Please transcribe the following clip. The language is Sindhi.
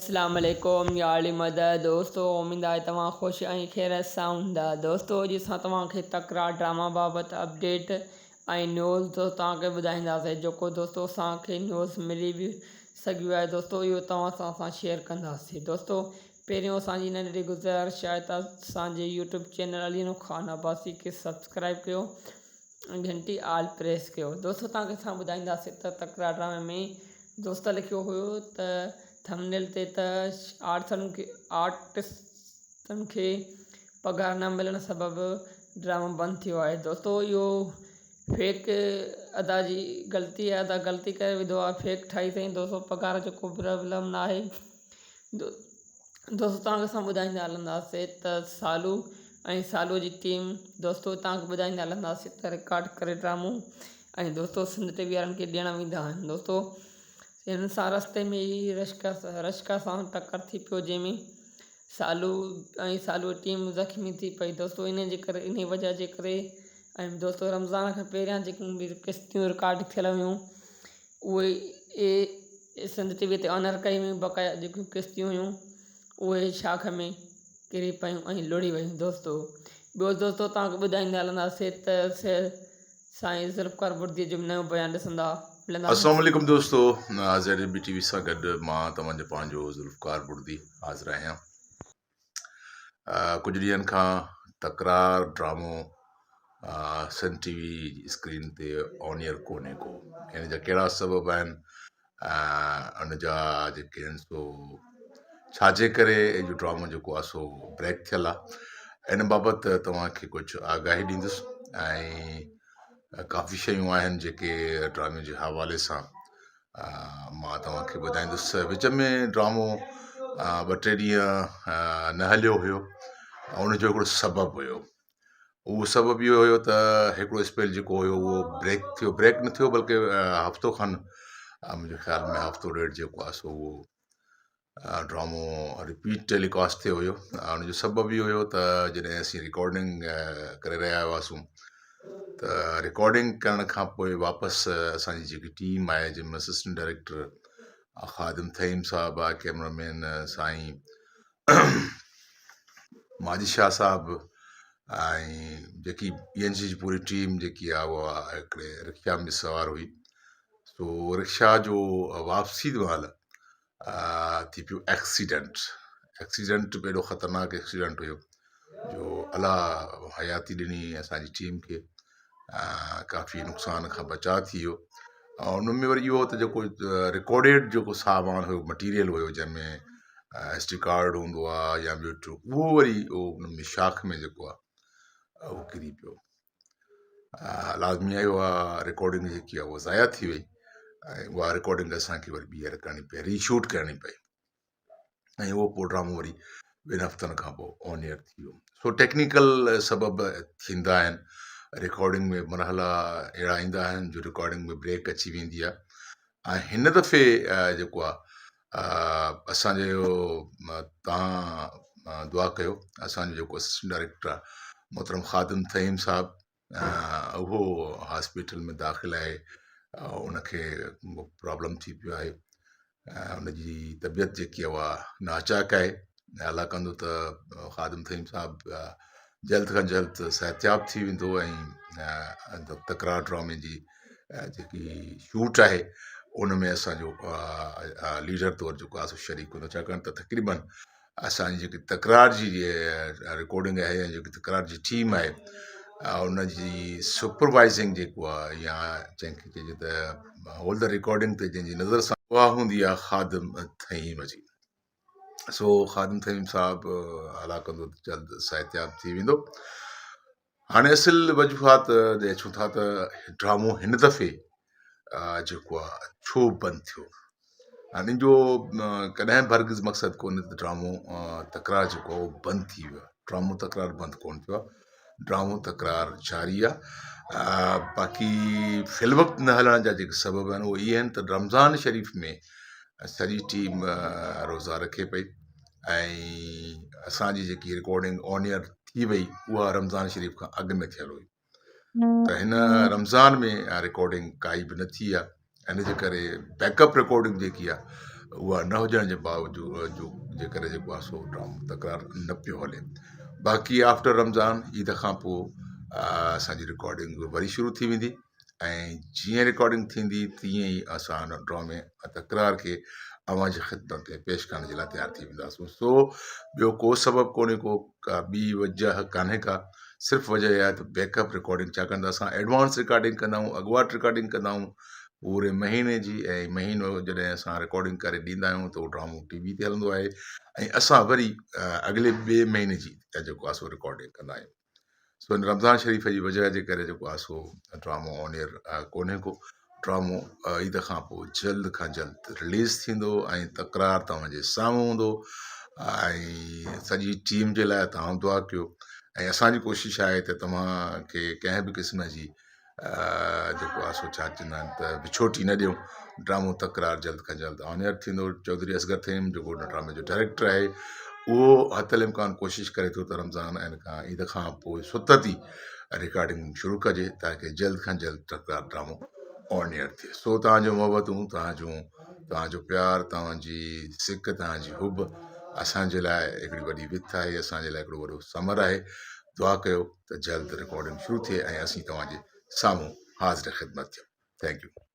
اسلام عليڪم يا علي مدد دوستو اميد آهي توهان خوش ۽ خير سان هوندا دوستو اڄ اسان توهان کي تڪرار ڊراما بابت اپڊيٽ ۽ نيوز دوست توهان کي ٻڌائينداسين جيڪو دوستو اسان کي نيوز ملي به سگهيو آهي دوستو اهو توهان سان اسان شيئر ڪنداسين دوستو پهريون اسان جي ننڍڙي گذارش آهي ته اسان جي يوٽيوب چينل علي نو خان عباسي کي سبسڪرائب ڪيو ۽ گهنٽي آل پريس ڪيو دوستو توهان کي اسان ٻڌائينداسين ته تڪرار ڊرامي ۾ دوست لکيو هيو ته ٿمنيل تي ته آرٽسن کي آرٽسٽن کي پگهار نه ملڻ سبب ڊرامو بند ٿيو آهي دوستو اهو فيڪ ادا جي غلطي آهي ادا غلطي ڪري وڌو آهي فيڪ ٺاهي اٿئي دوستو پگهار جو ڪو پرابلم نه آهي دوستو توهان کي اسان ٻڌائيندا هلنداسي ته سالو ۽ سالو جي ٽيم دوستو توهان کي ٻڌائيندا هلنداسي ته رڪارڊ ڪري ڊرامو ۽ دوستو سنڌ ٽي وي وارن کي ڏيڻ ويندا آهن دوستو هن سان رستي ۾ ئي رشڪا رشڪا سان ٽڪر ٿي پيو جنهن ۾ سالو ۽ سالو ٽيم زخمي ٿي پئي دوستو ان جي ڪري ان وجه جي ڪري ۽ دوستو رمضان کان پهريان جيڪيون به قسطيون رڪارڊ ٿيل هيون اهي سنڌ ٽي وي تي آنر ڪيون ويون بقايا جيڪيون قسطيون هيون اهي شاخ ۾ ڪري پيون ۽ لڙهي ويون دوستو ٻيو دوستو توهان کي ٻڌائيندا هلنداسي ته سائين ذوالفقار بڙدي جو نيو بيان ڏسندا ملنداسين. السلام عليڪم دوستو Z A B T V سان گڏ مان توهان جو پنهنجو ذوالفقار بڙدي حاضر آهيان ڪجهه ڏينهن کان تڪرار ڊرامو سن ٽي وي اسڪرين تي آن ايئر ڪونهي ڪو ان جا ڪهڙا سبب آهن ان جا جيڪي آهن سو ڇاجي ڪري اهو ڊرامو جيڪو آهي سو بريڪ ٿيل آهي ان بابت توهان کي ڪجهه آگاهي ڏيندس ۽ ڪافي شيون آهن جيڪي ڊرامي جي حوالي سان مان توهان کي ٻڌائيندس وچ ۾ ڊرامو ٻه ٽي ڏينهن نه هليو هيو ان جو هڪڙو سبب هيو اهو سبب اهو هيو ته هڪڙو اسپيل جيڪو هيو اهو بريڪ ٿيو بريڪ نه ٿيو بلڪه هفتو کن منهنجي خيال ۾ هفتو ڏيڍ جيڪو آهي سو اهو ڊرامو رپيٽ ٽيلي ڪاسٽ ٿيو هيو ان جو سبب اهو هيو ته جڏهن اسين رڪارڊنگ ڪري رهيا هئاسون ته رڪارڊنگ ڪرڻ کان پوء واپس اسانجي جيڪي ٽيم آهي جنهن ۾ اسسٽنٽ ڊائريڪٽر خادم ٿهيم صاحب آهي ڪيمرا مين سائين ماجد شاهه صاحب ۽ جيڪي پي اين سي جي پوري ٽيم جيڪي آهي اها هڪڙي رڪشا ۾ سوار هئي سو رڪشا جو واپسي مهل ٿي پيو ايڪسيڊنٽ ايڪسيڊنٽ به ايڏو خطرناڪ ايڪسيڊنٽ هيو جو الله حياتي ڏني اسانجي ٽيم کي ڪافي نقصان کان بچاء ٿي ويو ۽ ان ۾ وري اهو ته جيڪو رڪارڊيڊ جيڪو سامان هيو مٽيريل هيو جنهن ۾ ايس ڊي ڪارڊ هوندو آهي يا ٻيو ٽيو اهو وري اهو ان ۾ شاخ ۾ جيڪو آهي اهو ڪري پيو لازمي آهي اها رڪارڊنگ جيڪي آهي اها ضايع ٿي وئي ۽ اها رڪارڊنگ اسانکي وري ٻيهر ڪرڻي پئي ريشوٽ ڪرڻي پئي ۽ اهو پوء ڊرامو وري ٻن هفتن کان پوء آن ايئر ٿي ويو سو ٽيڪنيڪل سبب ٿيندا آهن رڪارڊنگ ۾ مرحلا اهڙا ايندا آهن جو رڪارڊنگ ۾ بريڪ اچي ويندي آهي ۽ هن دفعي جيڪو آهي اسانجو تان دعا ڪيو اسانجو جيڪو اسسٽنٽ ڊائريڪٽر آهي محترم خادم ٿهيم صاحب اهو هاسپيٽل ۾ داخل آهي ان کي پرابلم ٿي پيو آهي ان جي طبيعت جيڪي آهي اها ناچاڪ آهي الله ڪندو ته خادم ٿهيم صاحب جلد کان جلد صحتياب ٿي ويندو ۽ تڪرار ڊرامي جي جيڪي شوٽ آهي ان ۾ اسانجو ليڊر طور جيڪو آهي سو شريڪ هوندو ڇاڪاڻ ته تقريبن اسان جي جيڪي تڪرار جي رڪارڊنگ آهي يا جيڪي تڪرار جي ٽيم آهي ان جي سپروائزنگ جيڪو آهي يا جنهن کي چئجي ته هول the recording تي جنهن جي نظر سان اها هوندي آهي خادم ٿهيم جي سو خادم ٿهيم صاحب الله ڪندو ته جلد صحتياب ٿي ويندو هاڻي اصل وجوهات ڏي اچون ٿا ته ڊرامو هن دفعي جيڪو آهي ڇو بند ٿيو هاڻي ان جو ڪڏهن به هرگز مقصد ڪونهي ته ڊرامو تڪرار جيڪو آهي اهو بند ٿي ويو آهي ڊرامو تڪرار بند ڪونه ٿيو آهي ڊرامو تڪرار جاري آهي باقي في الوقت نه هلڻ جا جيڪي سبب آهن اهي اهي آهن ته رمضان شريف ۾ سڄي ٽيم روزا رکي پئي ۽ اسان جي جيڪي رڪارڊنگ آن ايئر ٿي وئي اها رمضان شريف کان اڳ ۾ ٿيل هئي ته هن رمضان ۾ رڪارڊنگ ڪائي به نه ٿي آهي ان جي ڪري بيڪ اپ رڪارڊنگ جيڪي آهي اها نه هجڻ جي باوجود جو جي ڪري جيڪو آهي سو ڊرامو تڪرار نه پيو هلي باقي آفٽر رمضان عيد کان پوء اسانجي رڪارڊنگ وري شروع ٿي ويندي ۽ جيئن رڪارڊنگ ٿيندي تيئن ئي اسان ان ڊرامي تڪرار کي اوهان جي خدمت ۾ پيش ڪرڻ جي لاء تيار ٿي وينداسون سو ٻيو ڪو سبب ڪونهي ڪو ڪا ٻي وجه ڪانهي ڪا صرف وجه اها آهي ته بيڪ اپ رڪارڊنگ ڇاڪاڻ ته اسان ايڊوانس رڪارڊنگ ڪندا آهيون اڳواٽ رڪارڊنگ ڪندا آهيون پوري مهيني جي ۽ مهينو جڏهن اسان رڪارڊنگ ڪري ڏيندا آهيون ته اهو ڊرامو ٽي وي تي هلندو آهي ۽ اسان وري اڳلي ٻئي مهيني جي جيڪو آهي سو رڪارڊنگ ڪندا آهيون سو هن رمضان شريف جي وجه جي ڪري جيڪو آهي سو ڊرامو آن ايئر ڪونهي ڪو ڊرامو عيد کان پوء جلد کان جلد رليز ٿيندو ۽ تڪرار توهان جي سامهون هوندو ۽ سڄي ٽيم جي لاء توهان دعا ڪيو ۽ اسان جي ڪوشش آهي ته توهان کي ڪنهن به قسم جي جيڪو آهي سو ڇا چوندا آهن ته وڇوٽي نه ڏيون ڊرامو تڪرار جلد کان جلد آن ايئر ٿيندو چوڌري اصغر ٿهيم جيڪو ان ڊرامي جو ڊائريڪٽر آهي اهو حت الامڪان ڪوشش ڪري ٿو ته رمضان ۽ کان عيد کان پوء ستت ئي رڪارڊنگ شروع ڪجي تاڪه جلد کان جلد تڪرار ڊرامو آن ايئر ٿئي سو توهان جو محبتون توهان جون توهان جو پيار توهان جي سڪ توهان جي حب اسان جي لاء هڪڙي وڏي وٿ آهي اسان جي لاء هڪڙو وڏو ثمر آهي دعا ڪيو ته جلد رڪارڊنگ شروع ٿئي ۽ اسين توهان جي سامهون حاضر خدمت ٿيون thank you.